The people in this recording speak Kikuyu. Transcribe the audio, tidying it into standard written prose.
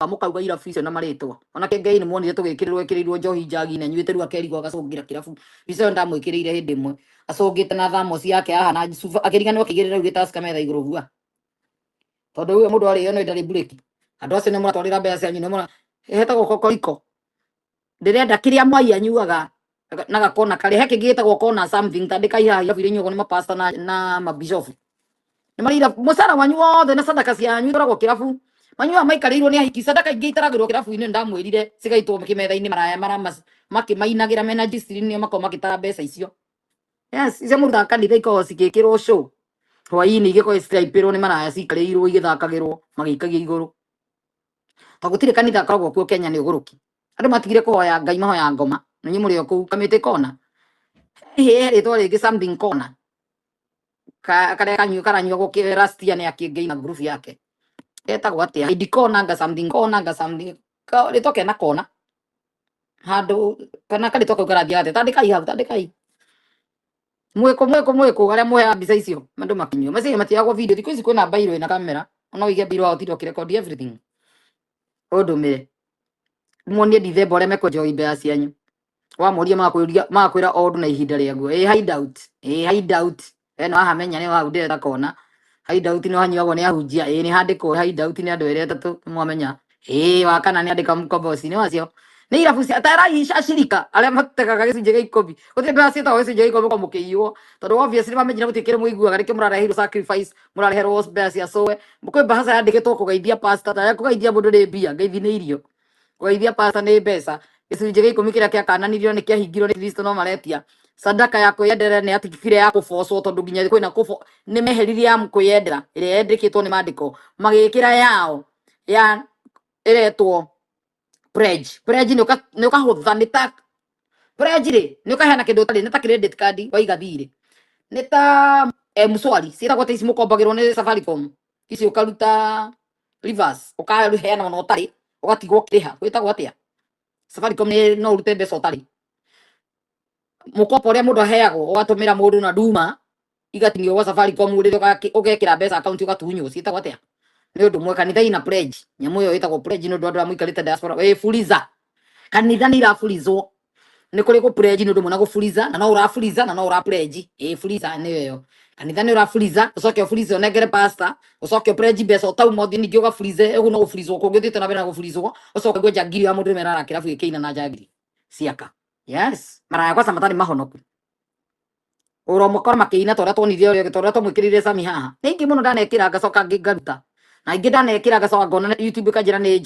Mũkauga irabu icio na marĩtwa. Ona Kengei nĩ muonire tũgĩkĩrĩrwo ĩkĩrĩirwo njohi njagi-inĩ, anyuĩte rĩu akerigwo agacũngĩra kĩrabu. Mbica ĩyo ndamwĩkĩrĩire hĩndĩ ĩmwe acũngĩte na thamoci yake haha na cuba, akĩriganĩrwo akĩigĩrĩra rĩu gĩtaska metha igũrũ hua, tondũ rĩu mũndũ arĩo no ndarĩ mburĩki. Andũ acio nĩ mũratwarĩra mbeca cianyu, nĩ mũra hetagwo kokoriko. Ndĩrenda kĩrĩa Mwai anyuaga na gakona karĩa he kĩngĩ gĩtagwo kona something, ta ndĩkai haha irabu iria inyuagwo nĩ mapasta na mabishofu. Nĩ marĩ irabu, mũcara wanyu wothe na sadaka cianyu itwaragwo kĩrabu. Manyuaga maikarĩirwo nĩ ahiki, sadaka ingĩ itaragĩrwo kĩrabu-inĩ. Ndamwĩrire cigaitwo kĩmetha-inĩ, maraya mara makĩmainagĩra mena G-string, nĩo makoragwo magĩtara mbeca icio. Yes, icio mũrutaga kanitha ikoragwo cigĩkĩrwo show hwaĩ-inĩ, igĩkorwo ciraipĩrwo nĩ maraya, cikarĩirwo igĩthakagĩrwo magĩikagia igũrũ, tondũ gũtirĩ kanitha akoragwo kuo Kenya. Nĩ ũgũrũki, andũ matigire kũhoya Ngai, mahoya ngoma. Na inyuĩ mũrĩ o kũu kamĩtĩ kona, he rĩtwa rĩngĩ, something kona, karĩa kanyua karanyuagwo rastia nĩ akĩngĩ na group yake, getagwo atĩa? Idi kona nga something kona nga something, rĩtwa kena kona handũ kana karĩtwa kau karathiĩ atĩa? Tandĩkai hau, tandĩkai mwĩkũ mwĩkũ mwĩkũ arĩa muheaga mbica icio andũ makinyua macio matiagwo video. Thikũ ici kwĩna bairo ĩna kamera, ona ũige bairo ũtinde ũkĩrekondi everything. Ũndũmĩre muonie Dithemba ũrĩa mekwenjoy mbeca cianyu. Wamoria magakwĩria, magakwĩra o ũndũ na ihinda rĩaguo. Ĩ hideout, ĩ hideout ĩno haha, menya nĩ hau ndĩreta kona hideout nĩ hanyuagwo nĩ ahunjia. Ĩ nĩ handĩkwo hideout nĩ andũ erĩ atatũ mwamenya. Ĩ wa kana nĩ andĩka mkomboci nĩ wacio nĩ irabu cia tarai acirika arĩa mategaga gĩcunjĩ gĩa 10. Gũtirĩ mbeca ciĩtagwo gĩcunjĩ gĩa 10 kwa mũkĩiywo, tondũ obviously mamenyire gũtirĩ kĩndũ mũiguaga, nĩkĩo mũrareheirwo sacrifice, mũrareherwo mbeca cia sowe. Kwĩ mbahaca yandĩkĩtwo kũgeithia pastor, ta kũgeithia mũndũ nĩ mbia, ngeithi nĩ irio, kũgeithia pastor nĩ mbeca. Gĩcunjĩ gĩa 10 kĩrĩa kĩakananirio nĩ kĩahingirwo nĩ Kristo, no maretia sadaka ya kwĩyendera nĩ atigire ya kũbocwo, tondũ nginya kwĩna kũbo nĩ meheririe ya kwĩyendera ĩrĩa yandĩkĩtwo nĩ mandĩko, magĩkĩra yao ya ĩretwo pledge. Pledge nĩ ũkahũtha, nĩ ta pledge rĩ, nĩ ũkaheana kĩndũ ũtarĩ, nĩ ta credit card waiga thirĩ, nĩ ta M-Shwari ciĩtagwo ta ici mũkombagĩrwo nĩ Safaricom ici, ũkaruta reverse ũkaheana ona ũtarĩ, ũgatigwo ũkĩrĩha. Gwĩtagwo atĩa? Safaricom nĩ no ũrute mbeca ũtarĩ, mũkopo ũrĩa mũndũ aheagwo ũgatũmĩra mũndũ na nduma igatinio gwa Safaricom rĩrĩa ũgekĩra mbeca akaunti ũgatunywo, ciĩtagwo atĩa? Nĩ ũndũ ũmwe kanitha ina pledge, nyamũ ĩyo ĩtagwo pledge, nĩ ũndũ andũ arĩa mũikarĩte diaspora ĩ fuliza, kanitha nĩ irabulizwo. Nĩ kũrĩ gũ pledge, nĩ ũndũ ũmwe na gũfuliza, na no ũrafuliza na no ũra pledge. Ĩ fuliza nĩyo ĩyo, kanitha nĩ ũrafuliza, ũcoke ũfulize ũnengere pastor, ũcoke ũpledge mbeca ũtauma, ũthiĩ ningĩ ũgafulize. Ũguo no gũfulizwo kũngĩ ũthiĩte na mbere na gũfulizwo, ũcoke ũgue njangiri ya mũndũ merara kĩrabu gĩkĩina na njangiri ciaka. Yes, maraya kwanza matarĩ mahonoku ũromakora makĩina ta ũrĩa tuonire, ũrĩa ta ũrĩa twamwĩkĩrĩire Sami haha. Nĩ ingĩ mũno ndanekĩra ngacoka ngaruta, na ingĩ ndanekĩra ngacoka ngona YouTube ĩkanjĩra nĩ